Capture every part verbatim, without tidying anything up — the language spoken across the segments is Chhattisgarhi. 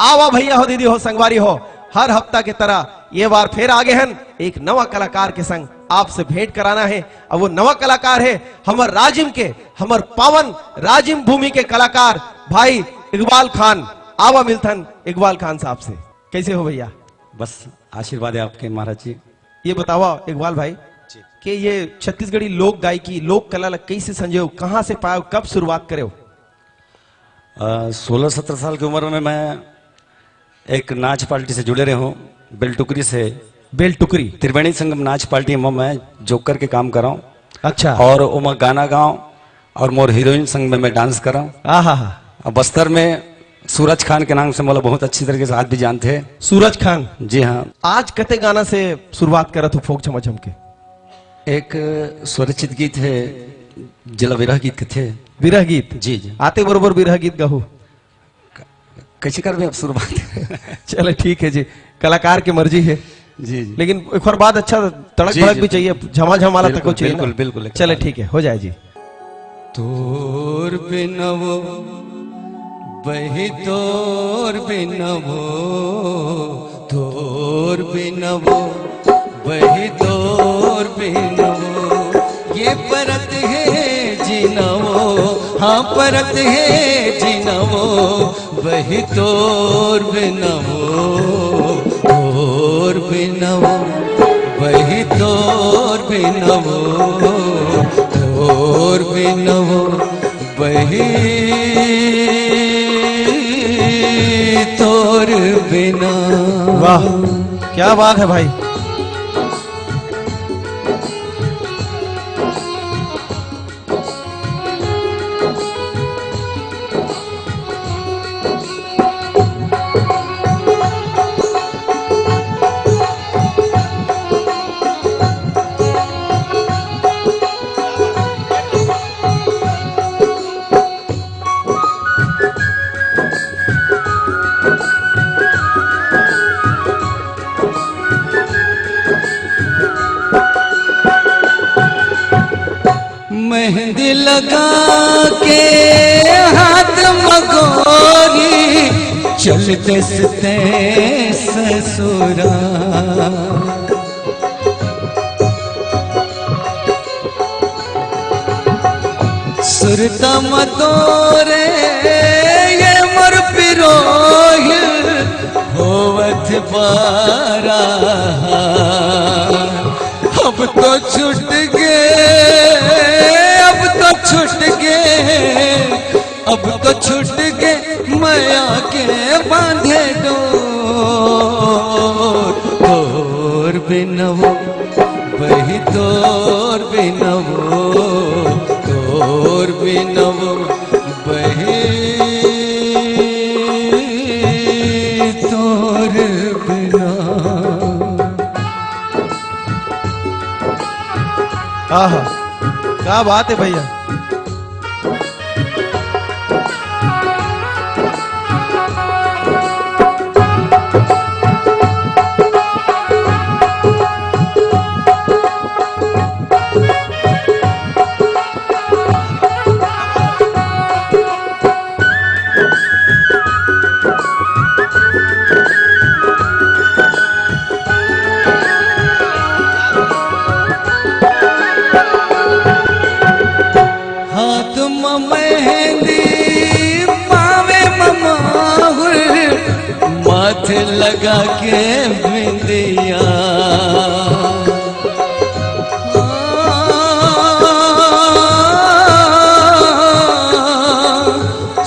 आवा भैया हो, दीदी हो, संगवारी हो, हर हफ्ता के तरह ये बार फिर आगे हन एक नवा कलाकार के संग आपसे भेंट कराना है। अब वो नवा कलाकार है हमर राजिम के, हमर पावन राजिम भूमि के कलाकार भाई इकबाल खान। आवा मिलथन इकबाल खान साहब से। कैसे हो भैया? बस आशीर्वाद है आपके महाराज जी। ये बतावा इकबाल भाई जी। कि ये छत्तीसगढ़ी लोक गायकी, लोक कला ला कैसे संजोव, कहाँ से पायो, कब शुरुआत करेव? अ, सोलह सत्रह साल की उम्र में मैं एक नाच पार्टी से जुड़े रहे हूँ, बेलटुकरी से। बेलटुकरी? त्रिवेणी संगम नाच पार्टी में मैं जोकर के काम कर रहा हूँ। अच्छा। और ओमा गाना गाऊं और मोर हीरोइन संग में मैं डांस कर रहा हूँ। आहा हा। और बस्तर में सूरज खान के नाम से मोला बहुत अच्छी तरीके से आज भी जानते हैं। सूरज खान? जी हाँ। आज कते गाना से शुरुआत करत हो फोक छमा छम के? एक स्वरचित गीत है, जेला विरह गीत कथे। विरह गीत? जी, जी। आते बरोबर विरह गीत गाहू। कैसे करबे अब शुरुआत? चले ठीक है जी, कलाकार के मर्जी है। जी, जी। लेकिन एक बार बाद अच्छा तड़क जी, भड़क जी, भी चाहिए, झमाझम वाला बिल्कुल, तको चाहिए ना। बिल्कुल, बिल्कुल, एक चले बार। ठीक है, हो जाए जी। तोर बिनवो बही तोर बिनवो, तोर बिनवो बही तोर बिनवो, ये परत है जिनवो, हाँ परत है जिनवो, बही तोर बिनवो, तोर बिनवो, बही तोर बिनवो, तोर बिनवो, बही तोर बिना। वाह, क्या बात है भाई। मेहंदी लगा के हाथ म गोरी, चल देस तैं ससुरा। सुरता म तोरे ये मोर पिरोहिल होवत बारा। अब तो छूट गे, अब तो छूट गे, अब तो छूट गे मया के बांधे डोर। तोर बिनवो बही तोर बिनवो, तोर बिनवो बही तोर बिना। आहा, क्या बात है भैया। हाथ म मेहंदी, पावे म माहुर, माथे लगा के बिंदिया।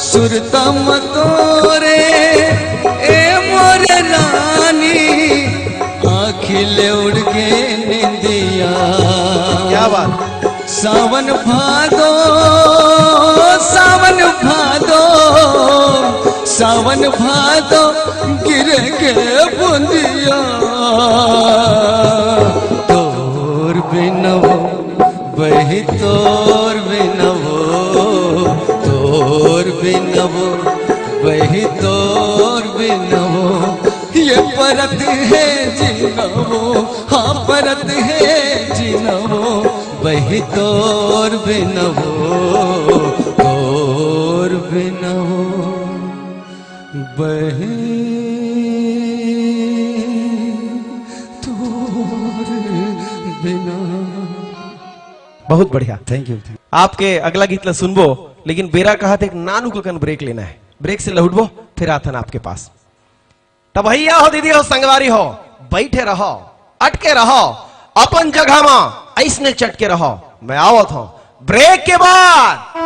सुरता म तोरे ए मोरे रानी, आँखी ले उड़ गे निंदिया। क्या बात। सावन भादो, सावन भादो, सावन भादो गिरे के बुंदिया। तोर बिनवो बही तोर बिनवो, तोर बिनवो बही तोर बिनवो, ये परत है जिनवो, हाँ परत है जिनवो, बही तोर बिनवो, तोर बिनवो बही बहुत बढ़िया। Thank you. आपके अगला गीत ला सुनबो, लेकिन बेरा कहा थे एक नानू ककन ब्रेक लेना है। ब्रेक से लहुटबो, फिर आथन आपके पास। तब भैया हो, दीदी हो, संगवारी हो, बैठे रहो, अटके रहो, अपन जगह मा ऐसने चटके रहो। मैं आवत हूं ब्रेक के बाद।